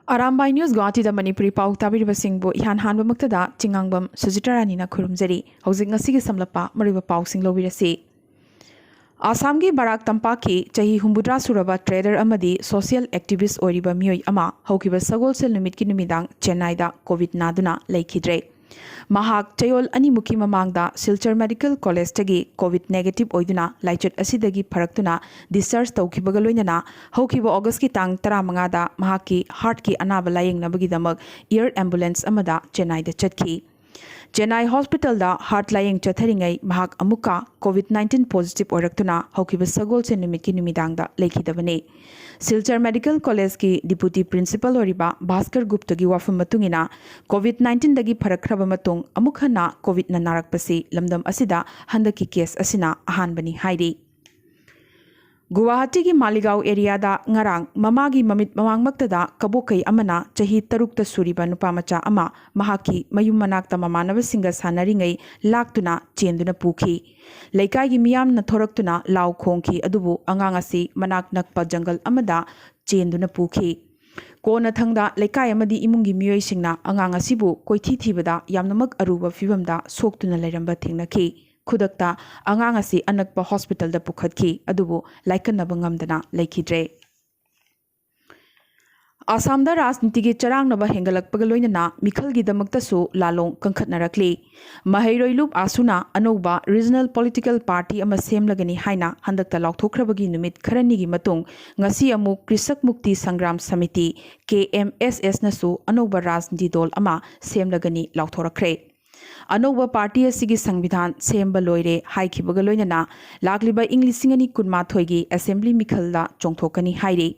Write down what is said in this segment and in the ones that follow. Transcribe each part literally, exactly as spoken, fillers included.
Arambai news ꯒꯨꯋꯥꯍꯥꯇꯤꯗ Manipuri ꯄꯥꯎ ꯇꯥꯕꯤꯔꯤꯕꯁꯤꯡꯕꯨ ꯏꯍꯥꯟ ꯍꯥꯟꯕꯃꯛꯇꯗ ꯆꯤꯡꯉꯥꯡꯕꯝ ꯁꯨꯖꯤꯇꯥ ꯔꯥꯅꯤꯅ ꯈꯨꯔꯨꯝꯖꯔꯤ꯫ ꯍꯧꯖꯤꯛ ꯉꯁꯤꯒꯤ ꯁꯝꯂꯞꯄ ꯃꯔꯨꯑꯣꯏꯕ ꯄꯥꯎꯁꯤꯡ ꯂꯧꯕꯤꯔꯁꯤ꯫ ꯑꯁꯥꯝꯒꯤ ꯕꯔꯥꯛ ꯇꯝꯄꯥꯛꯀꯤ ꯆꯍꯤ ꯍꯨꯝꯐꯨꯇꯔꯥ ꯁꯨꯔꯕ ꯇ꯭ꯔꯦꯗꯔ ꯑꯃꯗꯤ ꯁꯣꯁꯤꯌꯦꯜ ꯑꯦꯛꯇꯤꯚꯤꯁ꯭ꯠ ꯑꯣꯏꯔꯤꯕ ꯃꯤꯑꯣꯏ ꯑꯃ ꯍꯧꯈꯤꯕ ꯁꯒꯣꯜꯁꯦꯜ ꯅꯨꯃꯤꯠꯀꯤ ꯅꯨꯃꯤꯗꯥꯡ ꯆꯦꯟꯅꯥꯏꯗ ꯀꯣꯚꯤꯗ ꯅꯥꯗꯨꯅ ꯂꯩꯈꯤꯗ꯭ꯔꯦ꯫ ꯃꯍꯥꯛ ꯆꯌꯣꯜ ꯑꯅꯤꯃꯨꯛꯀꯤ ꯃꯃꯥꯡꯗ ꯁꯤꯜꯆꯔ ꯃꯦꯗꯤꯀꯦꯜ ꯀꯣꯂꯦꯖꯇꯒꯤ ꯀꯣꯚꯤꯗ ꯅꯦꯒꯦꯇꯤꯚ ꯑꯣꯏꯗꯨꯅ ꯂꯥꯏꯆꯠ ꯑꯁꯤꯗꯒꯤ ꯐꯔꯛꯇꯨꯅ ꯗꯤꯁꯆꯥꯔꯖ ꯇꯧꯈꯤꯕꯒ ꯂꯣꯏꯅꯅ ꯍꯧꯈꯤꯕ ꯑꯣꯒꯁꯀꯤ ꯇꯥꯡ ꯇꯔꯥꯃꯉꯥꯗ ꯃꯍꯥꯛꯀꯤ ꯍꯥꯔꯠꯀꯤ ꯑꯅꯥꯕ ꯂꯥꯌꯦꯡꯅꯕꯒꯤꯗꯃꯛ ꯑꯦꯌꯔ ꯑꯦꯝꯕꯨꯂꯦꯟꯁ ꯑꯃꯗ ꯆꯦꯟꯅꯥꯏꯗ ꯆꯠꯈꯤ꯫ ꯆꯦꯟꯅꯥꯏ ꯍꯣꯁꯄꯤꯇꯥꯜꯗ ꯍꯥꯔꯠ ꯂꯥꯌꯦꯡ ꯆꯠꯊꯔꯤꯉꯩ ꯃꯍꯥꯛ ꯑꯃꯨꯛꯀ ꯀꯣꯚꯤꯗ ꯅꯥꯏꯟꯇꯤꯟ ꯄꯣꯖꯤꯇꯤꯚ ꯑꯣꯏꯔꯛꯇꯨꯅ ꯍꯧꯈꯤꯕ ꯁꯒꯣꯜꯁꯦꯟ ꯅꯨꯃꯤꯠꯀꯤ ꯅꯨꯃꯤꯗꯥꯡꯗ ꯂꯩꯈꯤꯗꯕꯅꯤ꯫ ꯁꯤꯜꯆꯔ ꯃꯦꯗꯤꯀꯦꯜ ꯀꯣꯂꯦꯖꯀꯤ ꯗꯤꯄꯨꯇꯤ ꯄ꯭ꯔꯤꯟꯁꯤꯄꯥꯜ ꯑꯣꯏꯔꯤꯕ ꯚꯥꯁꯀꯔ ꯒꯨꯞꯇꯒꯤ ꯋꯥꯐꯝ ꯃꯇꯨꯡ ꯏꯟꯅ, ꯀꯣꯚꯤꯗ ꯅꯥꯏꯟꯇꯤꯟꯗꯒꯤ ꯐꯔꯛꯈ꯭ꯔꯕ ꯃꯇꯨꯡ ꯑꯃꯨꯛ ꯍꯟꯅ ꯀꯣꯚꯤꯗꯅ ꯅꯥꯔꯛꯄꯁꯤ ꯂꯝꯗꯝ ꯑꯁꯤꯗ ꯍꯟꯗꯛꯀꯤ ꯀꯦꯁ ꯑꯁꯤꯅ ꯑꯍꯥꯟꯕꯅꯤ ꯍꯥꯏꯔꯤ꯫ ꯒꯨꯋꯥꯍꯥꯇꯤꯒꯤ ꯃꯥꯂꯤꯒꯥꯎ ꯑꯦꯔꯤꯌꯥꯗ ꯉꯔꯥꯡ ꯃꯃꯥꯒꯤ ꯃꯃꯤꯠ ꯃꯃꯥꯡꯃꯛꯇꯗ ꯀꯕꯣꯛꯀꯩ ꯑꯃꯅ ꯆꯍꯤ ꯇꯔꯨꯛꯇ ꯁꯨꯔꯤꯕ ꯅꯨꯄꯥ ꯃꯆꯥ ꯑꯃ ꯃꯍꯥꯛꯀꯤ ꯃꯌꯨꯝ ꯃꯅꯥꯛꯇ ꯃꯃꯥꯟꯅꯕꯁꯤꯡꯒ ꯁꯥꯟꯅꯔꯤꯉꯩ ꯂꯥꯛꯇꯨꯅ ꯆꯦꯟꯗꯨꯅ ꯄꯨꯈꯤ꯫ ꯂꯩꯀꯥꯏꯒꯤ ꯃꯤꯌꯥꯝꯅ ꯊꯣꯔꯛꯇꯨꯅ ꯂꯥꯎ ꯈꯣꯡꯈꯤ, ꯑꯗꯨꯕꯨ ꯑꯉꯥꯡ ꯑꯁꯤ ꯃꯅꯥꯛ ꯅꯛꯄ ꯖꯪꯒꯜ ꯑꯃꯗ ꯆꯦꯟꯗꯨꯅ ꯄꯨꯈꯤ꯫ ꯀꯣꯟꯅꯊꯪꯗ ꯂꯩꯀꯥꯏ ꯑꯃꯗꯤ ꯏꯃꯨꯡꯒꯤ ꯃꯤꯑꯣꯏꯁꯤꯡꯅ ꯑꯉꯥꯡ ꯑꯁꯤꯕꯨ ꯀꯣꯏꯊꯤ ꯊꯤꯕꯗ ꯌꯥꯝꯅꯃꯛ ꯑꯔꯨꯕ ꯐꯤꯚꯝꯗ ꯁꯣꯛꯇꯨꯅ ꯂꯩꯔꯝꯕ ꯊꯦꯡꯅꯈꯤ꯫ ꯈꯨꯗꯛꯇ ꯑꯉꯥꯡ ꯑꯁꯤ ꯑꯅꯛꯄ ꯍꯣꯁꯄꯤꯇꯥꯜꯗ ꯄꯨꯈꯠꯈꯤ, ꯑꯗꯨꯕꯨ ꯂꯥꯏꯀꯠꯅꯕ ꯉꯝꯗꯅ ꯂꯩꯈꯤꯗ꯭ꯔꯦ꯫ ꯑꯁꯥꯝꯗ ꯔꯥꯖꯅꯤꯇꯤꯒꯤ ꯆꯔꯥꯡꯅꯕ ꯍꯦꯟꯒꯠꯂꯛꯄꯒ ꯂꯣꯏꯅꯅ ꯃꯤꯈꯜꯒꯤꯗꯃꯛꯇꯁꯨ ꯂꯥꯂꯣꯡ ꯀꯟꯈꯠꯅꯔꯛꯂꯤ꯫ ꯃꯍꯩꯔꯣꯏ ꯂꯨꯞ ꯑꯥꯁꯨꯅ ꯑꯅꯧꯕ ꯔꯤꯖꯅꯦꯜ ꯄꯣꯂꯤꯇꯤꯀꯦꯜ ꯄꯥꯔꯇꯤ ꯑꯃ ꯁꯦꯝꯂꯒꯅꯤ ꯍꯥꯏꯅ ꯍꯟꯗꯛꯇ ꯂꯥꯎꯊꯣꯛꯈ꯭ꯔꯕꯒꯤ ꯅꯨꯃꯤꯠ ꯈꯔꯅꯤꯒꯤ ꯃꯇꯨꯡ ꯉꯁꯤ ꯑꯃꯨꯛ ꯀ꯭ꯔꯤꯁꯛ ꯃꯨꯛꯇꯤ ꯁꯪꯒ꯭ꯔꯥꯝ ꯁꯃꯤꯇꯤ, ꯀꯦ ꯑꯦꯝ ꯑꯦꯁ ꯑꯦꯁꯅꯁꯨ ꯑꯅꯧꯕ ꯔꯥꯖꯅꯤꯇꯤ ꯗꯣꯜ ꯑꯃ ꯁꯦꯝꯂꯒꯅꯤ ꯂꯥꯎꯊꯣꯔꯛꯈ꯭ꯔꯦ꯫ ꯑꯅꯧꯕ ꯄꯥꯔꯇꯤ ꯑꯁꯤꯒꯤ ꯁꯪꯕꯤꯙꯥꯟ ꯁꯦꯝꯕ ꯂꯣꯏꯔꯦ ꯍꯥꯏꯈꯤꯕꯒ ꯂꯣꯏꯅꯅ ꯂꯥꯛꯂꯤꯕ ꯏꯪ ꯂꯤꯁꯤꯡ ꯑꯅꯤ ꯀꯨꯟꯃꯥꯊꯣꯏꯒꯤ ꯑꯦꯁꯦꯝꯕ꯭ꯂꯤ ꯃꯤꯈꯜꯗ ꯆꯣꯡꯊꯣꯛꯀꯅꯤ ꯍꯥꯏꯔꯤ꯫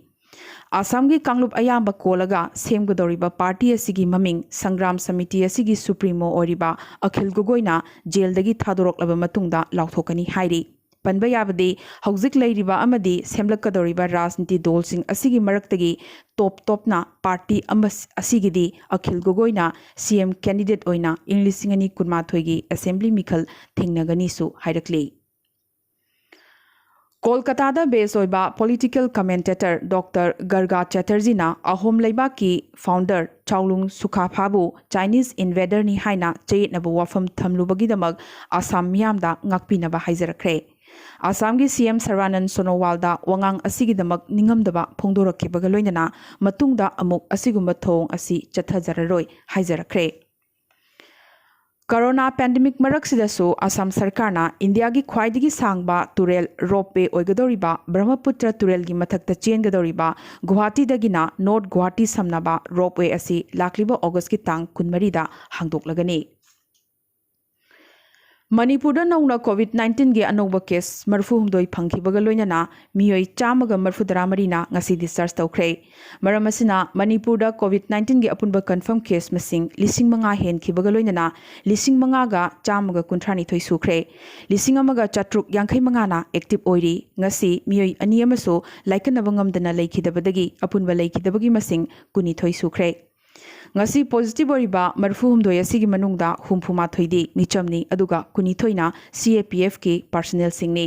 ꯑꯁꯥꯝꯒꯤ ꯀꯥꯡꯂꯨꯞ ꯑꯌꯥꯝꯕ ꯀꯣꯜꯂꯒ ꯁꯦꯝꯒꯗꯧꯔꯤꯕ ꯄꯥꯔꯇꯤ ꯑꯁꯤꯒꯤ ꯃꯃꯤꯡ ꯁꯪꯒ꯭ꯔꯥꯝ ꯁꯃꯤꯇꯤ ꯑꯁꯤꯒꯤ ꯁꯨꯄ꯭ꯔꯤꯃꯣ ꯑꯣꯏꯔꯤꯕ ꯑꯈꯤꯜ ꯒꯣꯒꯣꯏꯅ ꯖꯦꯜꯗꯒꯤ ꯊꯥꯗꯣꯔꯛꯂꯕ ꯃꯇꯨꯡꯗ ꯂꯥꯎꯊꯣꯛꯀꯅꯤ ꯍꯥꯏꯔꯤ꯫ ꯄꯟꯕ ꯌꯥꯕꯗꯤ, ꯍꯧꯖꯤꯛ ꯂꯩꯔꯤꯕ ꯑꯃꯗꯤ ꯁꯦꯝꯂꯛꯀꯗꯧꯔꯤꯕ ꯔꯥꯖꯅꯤꯇꯤ ꯗꯣꯜꯁꯤꯡ ꯑꯁꯤꯒꯤ ꯃꯔꯛꯇꯒꯤ ꯇꯣꯞ ꯇꯣꯞꯅ ꯄꯥꯔꯇꯤ ꯑꯃ ꯑꯁꯤꯒꯤꯗꯤ ꯑꯈꯤꯜ ꯒꯣꯒꯣꯏꯅ ꯁꯤ ꯑꯦꯝ ꯀꯦꯟꯗꯤꯗꯦꯠ ꯑꯣꯏꯅ ꯏꯪ ꯂꯤꯁꯤꯡ ꯑꯅꯤ ꯀꯨꯟꯃꯥꯊꯣꯏꯒꯤ ꯑꯦꯁꯦꯝꯕ꯭ꯂꯤ ꯃꯤꯈꯜ ꯊꯦꯡꯅꯒꯅꯤꯁꯨ ꯍꯥꯏꯔꯛꯂꯤ꯫ ꯀꯣꯜꯀꯇꯥꯗ ꯕꯦꯁ ꯑꯣꯏꯕ ꯄꯣꯂꯤꯇꯤꯀꯦꯜ ꯀꯃꯦꯟꯇꯦꯇꯔ ꯗꯣꯛꯇꯔ ꯒꯔꯒꯥ ꯆꯦꯇꯔꯖꯤꯅ ꯑꯍꯣꯝ ꯂꯩꯕꯥꯛꯀꯤ ꯐꯥꯎꯟꯗꯔ ꯆꯥꯎꯂꯨꯡ ꯁꯨꯈꯥꯐꯥꯕꯨ ꯆꯥꯏꯅꯤꯁ ꯏꯟꯚꯦꯗꯔꯅꯤ ꯍꯥꯏꯅ ꯆꯌꯦꯠꯅꯕ ꯋꯥꯐꯝ ꯊꯝꯂꯨꯕꯒꯤꯗꯃꯛ ꯑꯁꯥꯝ ꯃꯤꯌꯥꯝꯗ ꯉꯥꯛꯄꯤꯅꯕ ꯍꯥꯏꯖꯔꯛꯈ꯭ꯔꯦ꯫ ꯑꯁꯥꯝꯒꯤ ꯁꯤ ꯑꯦꯝ ꯁꯔꯕꯥꯅꯟ ꯁꯣꯅꯣꯋꯥꯜꯗ ꯋꯥꯉꯥꯡ ꯑꯁꯤꯒꯤꯗꯃꯛ ꯅꯤꯡꯉꯝꯗꯕ ꯐꯣꯡꯗꯣꯔꯛꯈꯤꯕꯒ ꯂꯣꯏꯅꯅ ꯃꯇꯨꯡꯗ ꯑꯃꯨꯛ ꯑꯁꯤꯒꯨꯝꯕ ꯊꯧꯑꯣꯡ ꯑꯁꯤ ꯆꯠꯊꯖꯔꯔꯣꯏ ꯍꯥꯏꯖꯔꯛꯈ꯭ꯔꯦ꯫ ꯀꯣꯔꯣꯅꯥ ꯄꯦꯟꯗꯦꯃꯤꯛ ꯃꯔꯛꯁꯤꯗꯁꯨ ꯑꯁꯥꯝ ꯁꯔꯀꯥꯔꯅ ꯏꯟꯗꯤꯌꯥꯒꯤ ꯈ꯭ꯋꯥꯏꯗꯒꯤ ꯁꯥꯡꯕ ꯇꯨꯔꯦꯜ ꯔꯣꯞꯋꯦ ꯑꯣꯏꯒꯗꯧꯔꯤꯕ ꯕ꯭ꯔꯍꯃꯄꯨꯇ꯭ꯔ ꯇꯨꯔꯦꯜꯒꯤ ꯃꯊꯛꯇ ꯆꯦꯟꯒꯗꯧꯔꯤꯕ ꯒꯨꯋꯥꯍꯥꯇꯤꯗꯒꯤꯅ ꯅꯣꯔꯠ ꯒꯨꯋꯥꯍꯥꯇꯤ ꯁꯝꯅꯕ ꯔꯣꯞꯋꯦ ꯑꯁꯤ ꯂꯥꯛꯂꯤꯕ ꯑꯣꯒꯁꯀꯤ ꯇꯥꯡ ꯀꯨꯟꯃꯔꯤꯗ ꯍꯥꯡꯗꯣꯛꯂꯒꯅꯤ꯫ ꯃꯅꯤꯄꯨꯔꯗ ꯅꯧꯅ ꯀꯣꯚꯤꯗ ꯅꯥꯏꯟꯇꯤꯟꯒꯤ ꯑꯅꯧꯕ ꯀꯦꯁ ꯃꯔꯤꯐꯨ ꯍꯨꯝꯗꯣꯏ ꯐꯪꯈꯤꯕꯒ ꯂꯣꯏꯅꯅ ꯃꯤꯑꯣꯏ ꯆꯥꯝꯃꯒ ꯃꯔꯤꯐꯨ ꯇꯔꯥ ꯃꯔꯤꯅ ꯉꯁꯤ ꯗꯤꯁꯆꯥꯔꯖ ꯇꯧꯈ꯭ꯔꯦ꯫ ꯃꯔꯝ ꯑꯁꯤꯅ ꯃꯅꯤꯄꯨꯔꯗ ꯀꯣꯚꯤꯗ ꯅꯥꯏꯟꯇꯤꯟꯒꯤ ꯑꯄꯨꯟꯕ ꯀꯟꯐꯔꯝ ꯀꯦꯁ ꯃꯁꯤꯡ ꯂꯤꯁꯤꯡ ꯃꯉꯥ ꯍꯦꯟꯈꯤꯕꯒ ꯂꯣꯏꯅꯅ ꯂꯤꯁꯤꯡ ꯃꯉꯥꯒ ꯆꯥꯝꯃꯒ ꯀꯨꯟꯊ꯭ꯔꯥꯅꯤꯊꯣꯏ ꯁꯨꯈ꯭ꯔꯦ꯫ ꯂꯤꯁꯤꯡ ꯑꯃꯒ ꯆꯥꯇ꯭ꯔꯨꯛ ꯌꯥꯡꯈꯩ ꯃꯉꯥꯅ ꯑꯦꯛꯇꯤꯚ ꯑꯣꯏꯔꯤ꯫ ꯉꯁꯤ ꯃꯤꯑꯣꯏ ꯑꯅꯤ ꯑꯃꯁꯨ ꯂꯥꯏꯀꯠꯅꯕ ꯉꯝꯗꯅ ꯂꯩꯈꯤꯗꯕꯗꯒꯤ ꯑꯄꯨꯟꯕ ꯂꯩꯈꯤꯗꯕꯒꯤ ꯃꯁꯤꯡ ꯀꯨꯟꯅꯤꯊꯣꯏ ꯁꯨꯈ꯭ꯔꯦ꯫ ꯉꯁꯤ ꯄꯣꯖꯤꯇꯤꯚ ꯑꯣꯏꯔꯤꯕ ꯃꯔꯤꯐꯨ ꯍꯨꯝꯗꯣꯏ ꯑꯁꯤꯒꯤ ꯃꯅꯨꯡꯗ ꯍꯨꯝꯐꯨ ꯃꯥꯊꯣꯏꯗꯤ ꯃꯤꯆꯝꯅꯤ, ꯑꯗꯨꯒ ꯀꯨꯟꯅꯤꯊꯣꯏꯅ ꯁꯤ ꯑꯦ ꯄꯤ ꯑꯦꯐꯀꯤ ꯄꯥꯔꯁꯅꯦꯜꯁꯤꯡꯅꯤ꯫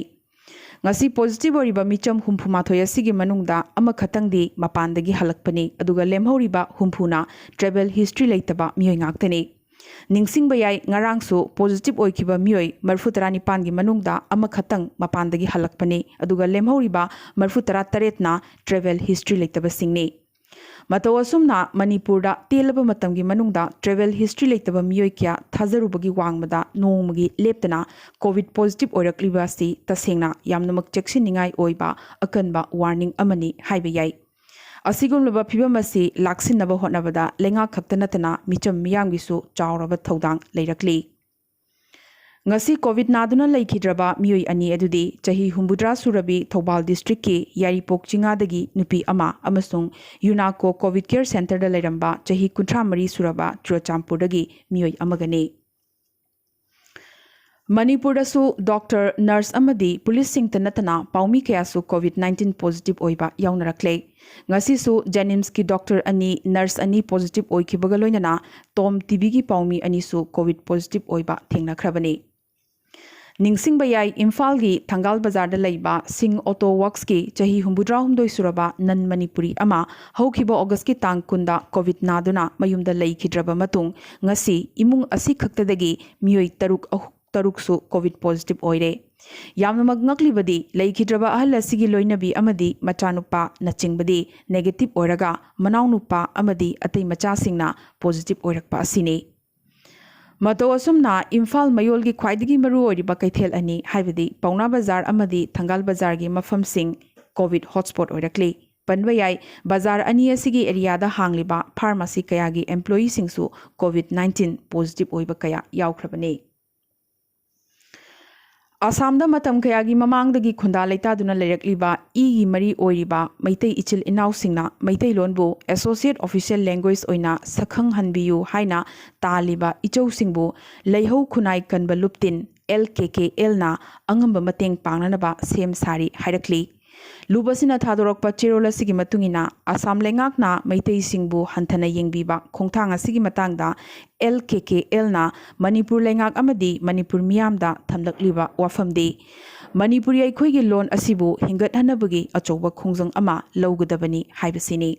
ꯉꯁꯤ ꯄꯣꯖꯤꯇꯤꯚ ꯑꯣꯏꯔꯤꯕ ꯃꯤꯆꯝ ꯍꯨꯝꯐꯨ ꯃꯥꯊꯣꯏ ꯑꯁꯤꯒꯤ ꯃꯅꯨꯡꯗ ꯑꯃꯈꯛꯇꯪꯗꯤ ꯃꯄꯥꯟꯗꯒꯤ ꯍꯜꯂꯛꯄꯅꯤ, ꯑꯗꯨꯒ ꯂꯦꯝꯍꯧꯔꯤꯕ ꯍꯨꯝꯐꯨꯅ ꯇ꯭ꯔꯦꯚꯦꯜ ꯍꯤꯁꯇ꯭ꯔꯤ ꯂꯩꯇꯕ ꯃꯤꯑꯣꯏ ꯉꯥꯛꯇꯅꯤ꯫ ꯅꯤꯡꯁꯤꯡꯕ ꯌꯥꯏ, ꯉꯔꯥꯡꯁꯨ ꯄꯣꯖꯤꯇꯤꯚ ꯑꯣꯏꯈꯤꯕ ꯃꯤꯑꯣꯏ ꯃꯔꯤꯐꯨ ꯇꯔꯥꯅꯤꯄꯥꯟꯒꯤ ꯃꯅꯨꯡꯗ ꯑꯃꯈꯛꯇꯪ ꯃꯄꯥꯟꯗꯒꯤ ꯍꯜꯂꯛꯄꯅꯤ, ꯑꯗꯨꯒ ꯂꯦꯝꯍꯧꯔꯤꯕ ꯃꯔꯤꯐꯨ ꯇꯔꯥ ꯇꯔꯦꯠꯅ ꯇ꯭ꯔꯦꯚꯦꯜ ꯍꯤꯁꯇ꯭ꯔꯤ ꯂꯩꯇꯕꯁꯤꯡꯅꯤ꯫ ꯃꯇꯧ ꯑꯁꯨꯝꯅ ꯃꯅꯤꯄꯨꯔꯗ ꯇꯦꯜꯂꯕ ꯃꯇꯝꯒꯤ ꯃꯅꯨꯡꯗ ꯇ꯭ꯔꯦꯚꯦꯜ ꯍꯤꯁꯇ꯭ꯔꯤ ꯂꯩꯇꯕ ꯃꯤꯑꯣꯏ ꯀꯌꯥ ꯊꯥꯖꯔꯨꯕꯒꯤ ꯋꯥꯡꯃꯗ ꯅꯣꯡꯃꯒꯤ ꯂꯦꯞꯇꯅ ꯀꯣꯚꯤꯗ ꯄꯣꯖꯤꯇꯤꯚ ꯑꯣꯏꯔꯛꯂꯤꯕ ꯑꯁꯤ ꯇꯁꯦꯡꯅ ꯌꯥꯝꯅꯃꯛ ꯆꯦꯛꯁꯤꯟꯅꯤꯡꯉꯥꯏ ꯑꯣꯏꯕ ꯑꯀꯟꯕ ꯋꯥꯔꯅꯤꯡ ꯑꯃꯅꯤ ꯍꯥꯏꯕ ꯌꯥꯏ꯫ ꯑꯁꯤꯒꯨꯝꯂꯕ ꯐꯤꯚꯝ ꯑꯁꯤ ꯂꯥꯛꯁꯤꯟꯅꯕ ꯍꯣꯠꯅꯕꯗ ꯂꯩꯉꯥꯛ ꯈꯛꯇ ꯅꯠꯇꯅ ꯃꯤꯆꯝ ꯃꯤꯌꯥꯝꯒꯤꯁꯨ ꯆꯥꯎꯔꯕ ꯊꯧꯗꯥꯡ ꯂꯩꯔꯛꯂꯤ꯫ ꯉꯁꯤ ꯀꯣꯚꯤꯗ ꯅꯥꯗꯨꯅ ꯂꯩꯈꯤꯗ꯭ꯔꯕ ꯃꯤꯑꯣꯏ ꯑꯅꯤ ꯑꯗꯨꯗꯤ ꯆꯍꯤ ꯍꯨꯝꯐꯨꯇꯔꯥ ꯁꯨꯔꯕꯤ ꯊꯧꯕꯥꯜ ꯗꯤꯁꯇ꯭ꯔꯤꯛꯀꯤ ꯌꯥꯏꯔꯤꯄꯣꯛ ꯆꯤꯉꯥꯗꯒꯤ ꯅꯨꯄꯤ ꯑꯃ ꯑꯃꯁꯨꯡ ꯌꯨꯅꯥꯀꯣ ꯀꯣꯚꯤꯗ ꯀꯦꯌꯔ ꯁꯦꯟꯇꯔꯗ ꯂꯩꯔꯝꯕ ꯆꯍꯤ ꯀꯨꯟꯊ꯭ꯔꯥ ꯃꯔꯤ ꯁꯨꯔꯕ ꯆꯨꯔꯆꯥꯟꯄꯨꯔꯗꯒꯤ ꯃꯤꯑꯣꯏ ꯑꯃꯒꯅꯤ꯫ ꯃꯅꯤꯄꯨꯔꯗꯁꯨ ꯗꯣꯛꯇꯔ, ꯅꯔꯁ ꯑꯃꯗꯤ ꯄꯨꯂꯤꯁꯁꯤꯡꯇ ꯅꯠꯇꯅ ꯄꯥꯎꯃꯤ ꯀꯌꯥꯁꯨ ꯀꯣꯚꯤꯗ ꯅꯥꯏꯟꯇꯤꯟ ꯄꯣꯖꯤꯇꯤꯚ ꯑꯣꯏꯕ ꯌꯥꯎꯅꯔꯛꯂꯦ꯫ ꯉꯁꯤꯁꯨ ꯖꯦꯅꯤꯝꯁꯀꯤ ꯗꯣꯛꯇꯔ ꯑꯅꯤ, ꯅꯔꯁ ꯑꯅꯤ ꯄꯣꯖꯤꯇꯤꯚ ꯑꯣꯏꯈꯤꯕꯒ ꯂꯣꯏꯅꯅ ꯇꯣꯝ ꯇꯤꯚꯤꯒꯤ ꯄꯥꯎꯃꯤ ꯑꯅꯤꯁꯨ ꯀꯣꯚꯤꯗ ꯄꯣꯖꯤꯇꯤꯚ ꯑꯣꯏꯕ ꯊꯦꯡꯅꯈ꯭ꯔꯕꯅꯤ꯫ ꯅꯤꯡꯁꯤꯡꯕ ꯌꯥꯏ, ꯏꯝꯐꯥꯜꯒꯤ ꯊꯪꯒꯥꯜ ꯕꯖꯥꯔꯗ ꯂꯩꯕ ꯁꯤꯡ ꯑꯣꯇꯣ ꯋꯥꯔꯛꯁꯀꯤ ꯆꯍꯤ ꯍꯨꯝꯐꯨꯇꯔꯥꯍꯨꯝꯗꯣꯏ ꯁꯨꯔꯕ ꯅꯟ ꯃꯅꯤꯄꯨꯔꯤ ꯑꯃ ꯍꯧꯈꯤꯕ ꯑꯣꯒꯁꯀꯤ ꯇꯥꯡ ꯀꯨꯟꯗ ꯀꯣꯚꯤꯗ ꯅꯥꯗꯨꯅ ꯃꯌꯨꯝꯗ ꯂꯩꯈꯤꯗ꯭ꯔꯕ ꯃꯇꯨꯡ, ꯉꯁꯤ ꯏꯃꯨꯡ ꯑꯁꯤ ꯈꯛꯇꯗꯒꯤ ꯃꯤꯑꯣꯏ ꯇꯔꯨꯛ ꯑꯍꯨ-, ꯇꯔꯨꯛꯁꯨ ꯀꯣꯚꯤꯗ ꯄꯣꯖꯤꯇꯤꯚ ꯑꯣꯏꯔꯦ꯫ ꯌꯥꯝꯅꯃꯛ ꯉꯛꯂꯤꯕꯗꯤ, ꯂꯩꯈꯤꯗ꯭ꯔꯕ ꯑꯍꯜ ꯑꯁꯤꯒꯤ ꯂꯣꯏꯅꯕꯤ ꯑꯃꯗꯤ ꯃꯆꯥꯅꯨꯄꯥꯅꯆꯤꯡꯕꯗꯤ ꯅꯦꯒꯦꯇꯤꯚ ꯑꯣꯏꯔꯒ, ꯃꯅꯥꯎꯅꯨꯄꯥ ꯑꯃꯗꯤ ꯑꯇꯩ ꯃꯆꯥꯁꯤꯡꯅ ꯄꯣꯖꯤꯇꯤꯚ ꯑꯣꯏꯔꯛꯄ ꯑꯁꯤꯅꯤ꯫ ꯃꯇꯧ ꯑꯁꯨꯝꯅ ꯏꯝꯐꯥꯜ ꯃꯌꯣꯜꯒꯤ ꯈ꯭ꯋꯥꯏꯗꯒꯤ ꯃꯔꯨ ꯑꯣꯏꯔꯤꯕ ꯀꯩꯊꯦꯜ ꯑꯅꯤ, ꯍꯥꯏꯕꯗꯤ ꯄꯥꯎꯅꯥ ꯕꯖꯥꯔ ꯑꯃꯗꯤ ꯊꯪꯒꯥꯜ ꯕꯖꯥꯔꯒꯤ ꯃꯐꯝꯁꯤꯡ ꯀꯣꯚꯤꯗ ꯍꯣꯠꯁ꯭ꯄꯣꯠ ꯑꯣꯏꯔꯛꯂꯤ꯫ ꯄꯟꯕ ꯌꯥꯏ, ꯕꯖꯥꯔ ꯑꯅꯤ ꯑꯁꯤꯒꯤ ꯑꯦꯔꯤꯌꯥꯗ ꯍꯥꯡꯂꯤꯕ ꯐꯥꯔꯃꯥꯁꯤ ꯀꯌꯥꯒꯤ ꯑꯦꯝꯄ꯭ꯂꯣꯌꯤꯁꯤꯡꯁꯨ ꯀꯣꯚꯤꯗ ꯅꯥꯏꯟꯇꯤꯟ ꯄꯣꯖꯤꯇꯤꯚ ꯑꯣꯏꯕ ꯀꯌꯥ ꯌꯥꯎꯈ꯭ꯔꯕꯅꯤ꯫ ꯑꯁꯥꯝꯗ ꯃꯇꯝ ꯀꯌꯥꯒꯤ ꯃꯃꯥꯡꯗꯒꯤ ꯈꯨꯟꯗꯥ ꯂꯩꯇꯥꯗꯨꯅ ꯂꯩꯔꯛꯂꯤꯕ ꯏꯒꯤ ꯃꯔꯤ ꯑꯣꯏꯔꯤꯕ ꯃꯩꯇꯩ ꯏꯆꯤꯜ ꯏꯅꯥꯎꯁꯤꯡꯅ ꯃꯩꯇꯩꯂꯣꯟꯕꯨ ꯑꯦꯁꯣꯁꯤꯌꯦꯠ ꯑꯣꯐꯤꯁꯤꯌꯦꯜ ꯂꯦꯡꯒ꯭ꯋꯦꯖ ꯑꯣꯏꯅ ꯁꯛꯈꯪꯍꯟꯕꯤꯌꯨ ꯍꯥꯏꯅ ꯇꯥꯜꯂꯤꯕ ꯏꯆꯧꯁꯤꯡꯕꯨ ꯂꯩꯍꯧ ꯈꯨꯟꯅꯥꯏ ꯀꯟꯕ ꯂꯨꯞꯇꯤꯟ, ꯑꯦꯜ ꯀꯦ ꯀꯦ ꯑꯦꯜꯅ ꯑꯉꯝꯕ ꯃꯇꯦꯡ ꯄꯥꯡꯅꯅꯕ ꯁꯦꯝ ꯁꯥꯔꯤ ꯍꯥꯏꯔꯛꯂꯤ꯫ ꯂꯨꯞ ꯑꯁꯤꯅ ꯊꯥꯗꯣꯔꯛꯄ ꯆꯦꯔꯣꯜ ꯑꯁꯤꯒꯤ ꯃꯇꯨꯡ ꯏꯟꯅ, ꯑꯁꯥꯝ ꯂꯩꯉꯥꯛꯅ ꯃꯩꯇꯩꯁꯤꯡꯕꯨ ꯍꯟꯊꯅ ꯌꯦꯡꯕꯤꯕ ꯈꯣꯡꯊꯥꯡ ꯑꯁꯤꯒꯤ ꯃꯇꯥꯡꯗ ꯑꯦꯜ ꯀꯦ ꯀꯦ ꯑꯦꯜꯅ ꯃꯅꯤꯄꯨꯔ ꯂꯩꯉꯥꯛ ꯑꯃꯗꯤ ꯃꯅꯤꯄꯨꯔ ꯃꯤꯌꯥꯝꯗ ꯊꯝꯂꯛꯂꯤꯕ ꯋꯥꯐꯝꯗꯤ ꯃꯅꯤꯄꯨꯔꯤ ꯑꯩꯈꯣꯏꯒꯤ ꯂꯣꯟ ꯑꯁꯤꯕꯨ ꯍꯤꯡꯒꯠꯍꯟꯅꯕꯒꯤ ꯑꯆꯧꯕ ꯈꯣꯡꯖꯪ ꯑꯃ ꯂꯧꯒꯗꯕꯅꯤ ꯍꯥꯏꯕꯁꯤꯅꯤ꯫